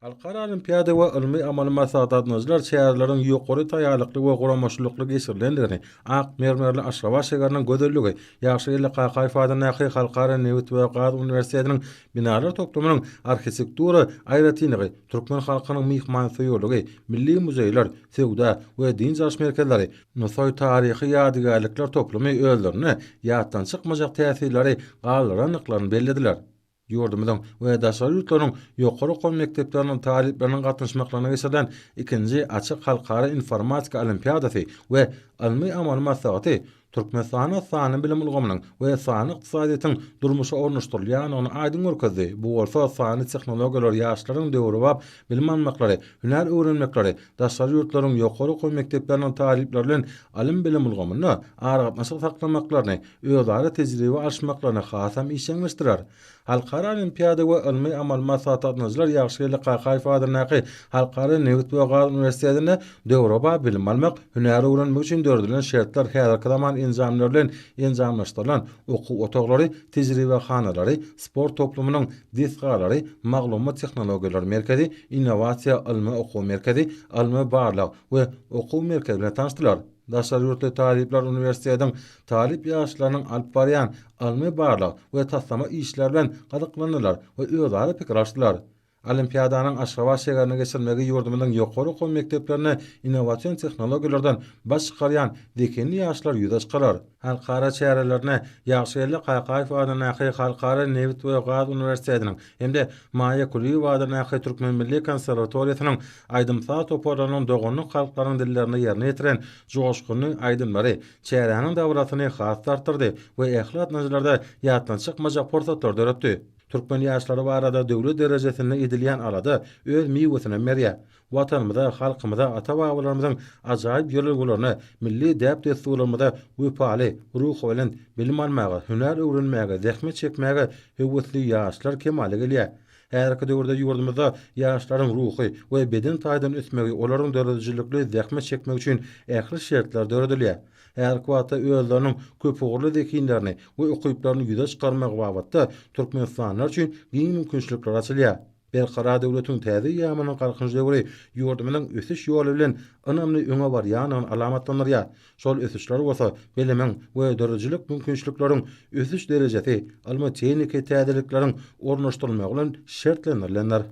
Halkara olimpiada we ylmy-amaly maslahata gatnaşyjylar çäreleriň ýokary taýýarlykly we guramaçylykly geçirilendigini, ak mermerli Aşgabat şägeriniň gözelligi, Ýagşygeldi Kakaýew adyndaky Halkara nebit we gaz uniwersitetiniň binalar toplumynyň arhitektura aýratynlygy, türkmen halkynyň myhmansöýerligi, milli muzeýler, söwda we dynç alyş merkezleri, Nusaý taryhy ýadygärlikler toplumy özlerinde ýatdan çykmajak täsirleri galdyrandyklaryny bellediler. Ýurdumyzyň we daşary ýurtlaryň ýokary okuw mekdepleriniň talyplarynyň gatnaşmaklarynda geçirilen ikinji açyk halkara informatika olimpiadasy we ylmy-amaly maslahaty Türkmenistanda sanly bilim ulgamynyň we sanly ykdysadyýetiň durmuşa ornaşdyrylýandygyny aýdyň görkezdi. Bu bolsa sanly tehnologiýalar ýaşlaryň döwrebap bilim almaklary, hünär öwrenmekleri, daşary ýurtlaryň ýokary okuw mekdepleriniň talyplary bilen ylym-bilim ulgamynda aragatnaşyk saklamaklaryny, özara tejribe alyşmaklaryny hasam işjeňleşdirer. Halkara olimpiada we ylmy-amaly maslahata gatnaşyjylar Ýagşygeldi Kakaýew adyndaky Halkara nebit we gaz uniwersitetinde döwrebap bilim almak, hünär öwrenmek üçin döredilen şertler, häzirki zaman enjamlary bilen enjamlaşdyrylan okuw otaglary, tejribehanalary, sport toplumynyň desgalary, maglumat tehnologiýalary merkezi, innowasiýa ylmy-okuw merkezi, ylmy-barlag we okuw merkezi bilen tanyşdylar. Daşary ýurtly talyplar uniwersitetiň talyp ýaşlarynyň alyp barýan ylmy-barlag we taslama işleri bilen gyzyklandylar we özara pikir alyşdylar. Olimpiadanyň Aşgabat şägerinde geçirilmegi ýurdumyzyň ýokary okuw mekdeplerinde innowasion tehnologiýalardan baş çykarýan zehinli ýaşlary ýüze çykarar. Halkara çärelerine Ýagşygeldi Kakaýew adyndaky Halkara nebit we gaz uniwersitetiniň hem-de Maýa Kulyýewa adyndaky Türkmen milli konserwatoriýasynyň aýdym-saz toparlarynyň doganlyk halklaryň dillerinde ýerine ýetiren joşgunly aýdymlary çäräniň dabarasyny has-da artdyrdy we ähli gatnaşyjylarda ýatdan çykmajak pursatlary döretdi. Türkmen ýaşlary barada döwlet derejesinde edilýän alada öz miwesinem berýär. Watanymyza, halkymyza, ata-babalarymyzyň ajaýyp ýörelgelerine, milli däp-dessurlarymyza wepaly, ruhubelent, bilim almaga, hünär öwrenmäge, zähmet çekmäge höwesli ýaşlar kemala gelýär. Häzirki döwürde ýurdumyzda ýaşlaryň ruhy we beden taýdan ösmegi, olaryň döredijilikli zähmet çekmegi üçin ähli şertler döredilýär. Häzirki wagtda özleriniň köpugurly zehinlerini we ukyplaryny ýüze çykarmagy babatda türkmenistanlylar üçin giň mümkinçilikler açylýar. Berkarar döwletiň täze eýýamynyň Galkynyş döwri ýurdumyzyň ösüş ýoly bilen ynamly öňe barýandygyny alamatlandyrýar. Şol ösüşler bolsa bilimiň we döredijilik mümkinçilikleriň ösüş derejesi, ylmy-tehniki täzelikleriň ornaşdyrylmagy bilen şertlendirilendir.